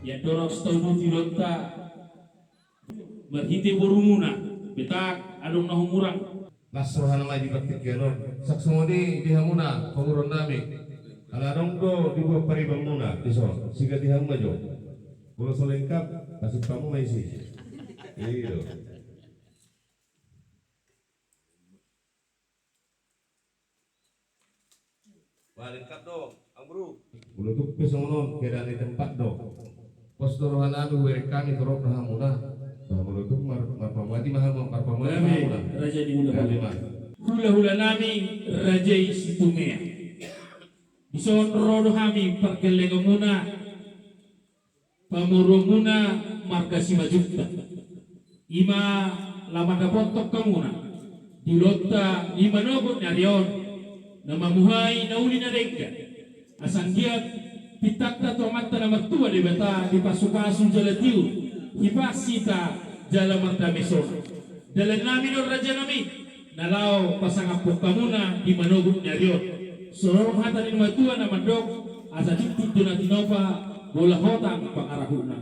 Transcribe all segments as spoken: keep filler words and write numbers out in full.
Ia dorang setahu duti lonta. Marhite borumuna, betak adong na humurang. Las rohana ma di partingkian on. Sak songon i di hamuna, pamoruon nami. Ala adong do dibuat paribanmuna, dison. Siganup hamu ma jo. Molo so lengkap, pasimpanmu ma isi. I do. Wah, lengkap do, Amang Boru. Molo tung pe songon on, keadaan di tempat do. Pos do roha nami, hubereng hami torop rohamuna. Bah, molo tung mar-, marpamuati ma hamu, marpamuati ma hamuna. Raja ni hulahula. Hulahula nami, raja i Situmea. Dison ro do hami pargellengonmuna. Pamoruonmuna marga Simanjuntak. I ma laho mandapothon hamuna di ulaonta di manogot ni ari on, na mamuhai na uli na denggan. Asa anggiat pintanta tu Amanta na martua Debata dipasupasu jala tiur, hipas hita jala mardame sonang. Dalan nami do raja nami, na laho pasangaphon hamuna di manogot ni ari on. Songon hata ni natuatua na mandok, asa tintin do na tinopa, bola hotang pangarahutna.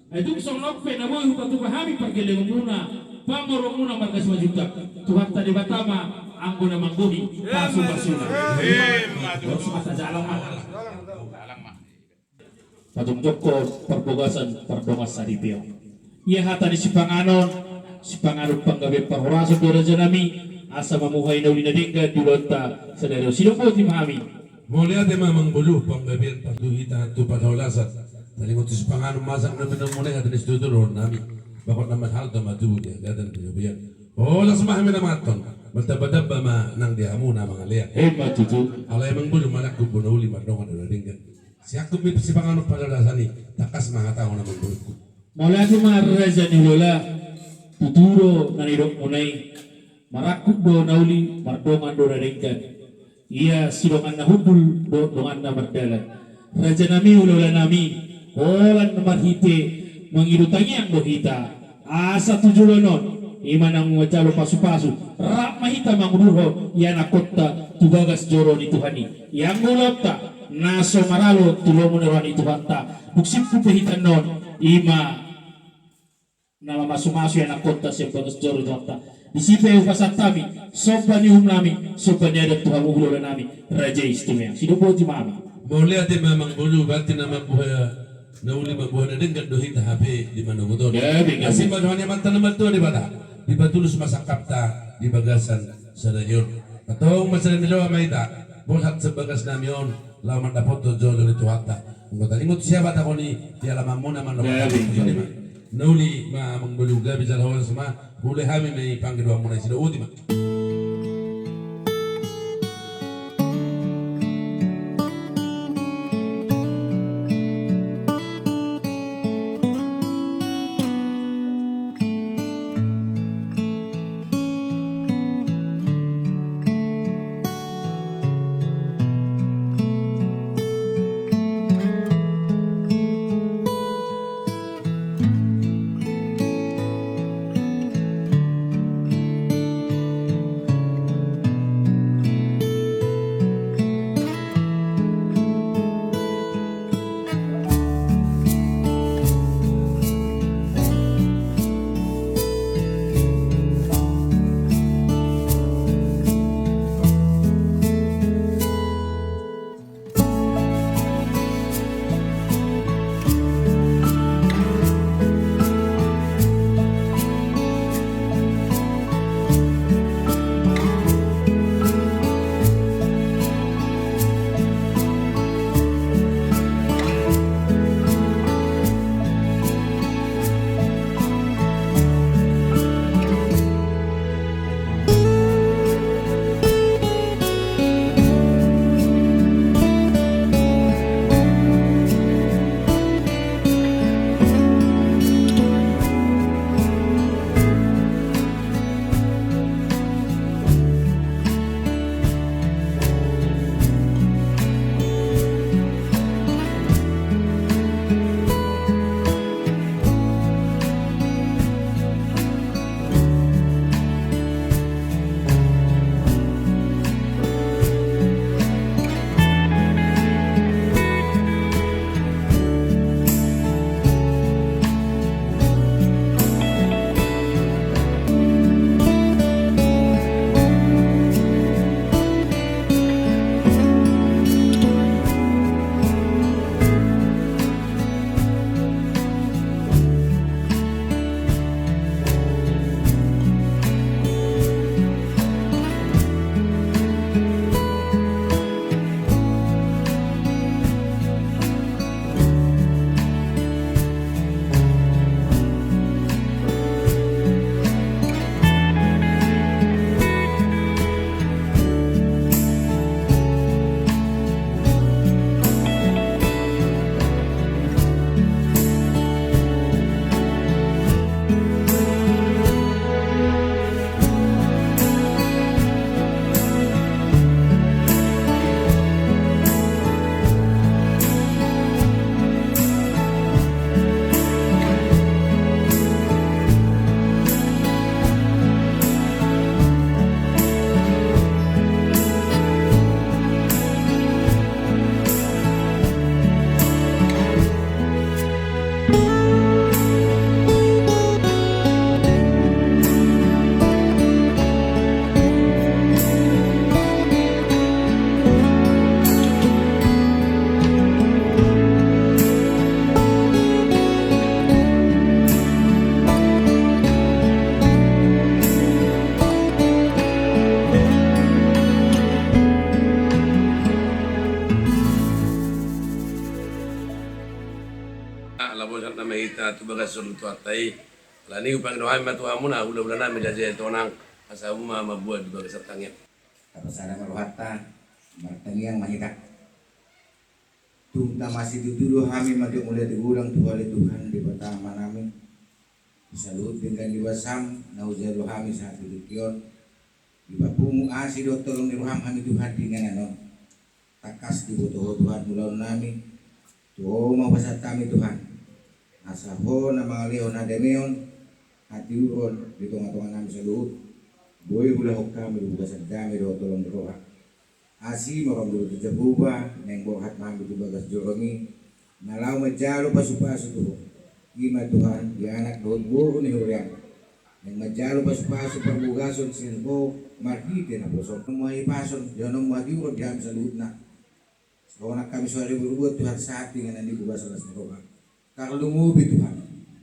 Ai tung songon on pe na boi hupatupa hami pargellengonmuna, pamoruonmuna marga Simanjuntak. Tuhanta Debata ma anggo na manggohi pasupasuna. Emma tutu. Terus mata jalan ma. Pajongjongkon parbagasan pardongan saripeon. Ia hata ni sipanganon, sipanganon panggabean parhorasan do raja nami, asa mamuhai na uli na denggan di ulaonta sadari on. Sidok boti ma hami. Mauliate ma Amang Boru, panggabean parduhita tu parhorasan. Taringot tu sipanganon masak na minum muna i hata ni situtu dohonon nami. Bakon na marhalto ma tubu di hagatan di gabean. Horas ma hami na mangan. Martambatamba ma nang di hamu na mangalean. Emma tutu. Alai Amang Boru, marangkup do na uli mardongan do na denggan. Siangkup ni sipanganon parhorasan i, tangkas ma hatahon Amang Boru. Mauliate ma raja ni hulahula, tutu do na nidokmuna i, marangkup do na uli, mardongan do na denggan. Ia sidongan na hundul dohot dongan na mardalan. Raja nami, hulahula nami, holan marhite mangido tangiang do hita. Asa tu joloan on, i ma naung manjalo pasupasu, rap ma hita mangudurhon ianakkonta tu bagas joro ni Tuhan i. Ia anggo ulaonta na so maralo tu lomo ni roha ni Tuhanta, dung simpul pe hita annon, i ma na mamasumasu ianakkonta sian bagas joro ni Tuhanta. Disi pe hupasahat hami somba ni uhum nami, somba ni adat tu hamu hulahula nami, raja i Situmea. Sidok boti ma hami. Mauliate ma Amang Boru, berarti na mambuhai na uli mambuhai na denggan do hita hape di manogot on. Gabe, gabe. Asi ma roha ni Amanta na martua Debata, dipatulus ma sangkapta di bagasan sadari on. Antong marsiala ni roha ma hita, borhat sian bagas nami on, laho mandapothon jolo ni Tuhanta. Anggo taringot siapa taon i, di alamanmuna ma. Gabe, gabe. Na uli ma Amang Boru, gabe jala horas ma, huulahon hami ma i pangidoanmuna i. Sidok boti ma. Ala bosat nama hita tu bagas solu tu atta i. Alani i hupangido hami ma tu hamuna hulahula nami Raja Tonang, asa hamu ma mambuat di bagasan tangiang. Tapasada ma rohanta, martangiang ma hita. Tung tamasitutu do hami mandok mauliate godang tu Ho ale Tuhan Debata Amanami. Saluhut denggan ni basam na hujalo hami sahat tu tingki on. Dipapungu asi dohot holong ni roham hami Tuhan di inganan on. Tangkas diboto Ho Tuhan ulaon nami. Tu Ho ma hupasahat hami Tuhan, asa Ho na mangalehon hadameon, hatiuron di tongatonga nami saluhut. Boi huulahon hami di bagasan dame dohot holong ni roha. Asi ma roham Debata Jahowa, naeng borhat ma hami tu bagas joromi, na laho manjalo pasupasu tu Ho. I ma Tuhan di anak dohot boru ni huriam, naeng manjalo pasupasu parbagason sian Ho marhite naposom. Lehononmu hahipason, lehononmu hatiuron di hami saluhutna. Sonang hami so hariburubuan Tuhan sahat tu inganan i di bagasan las ni roha. Tarlumobi Tuhan,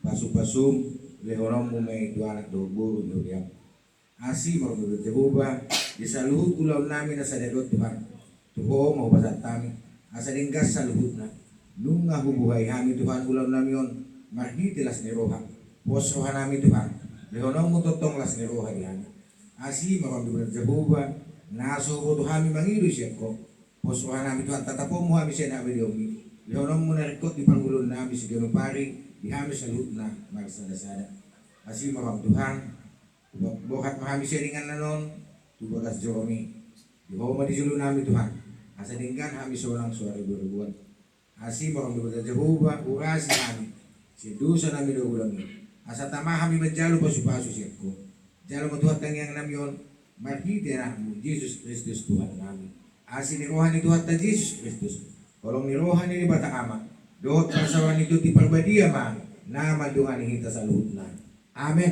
pasupasum lehononmu ma i tu anak dohot boru ni huriam. Asi ma roham Debata Jahowa, di saluhut ulaon nami na sadari on Tuhan, tu Ho ma hupasahat hami, asa denggan saluhutna. Nunga hubuhai hami Tuhan ulaon nami on marhite las ni roha. Pos roha nami Tuhan, lehononmu tongtong las ni roha di hami. Asi ma roham Debata Jahowa, na so huboto hami mangido sian Ho. Pos roha nami Tuhan, tataponmu hami sian habadiaonmi. Lehononmu na ringkot di parngoluon nami siganup ari, di hami saluhutna marsadasada. Asi ma roham Tuhan, borhat ma hami sian inganan on tu bagas joromi. Di Ho ma di jolo nami Tuhan, asa denggan hami sonang so hariburubuan. Asi ma roham Debata Jahowa, urasi hami sian dosa nami na uli on, asa tama hami manjalo pasupasu sian Ho. Jalo ma Tuhan tangiang nami on marhite Anakmu Jesus Kristus Tuhan nami. Asi ni roha ni Tuhanta Jesus Kristus, holong ni roha ni Debata Ama, dohot parsaoran ni Tondi Parbadia ma na mandongani hita saluhutna. Amen.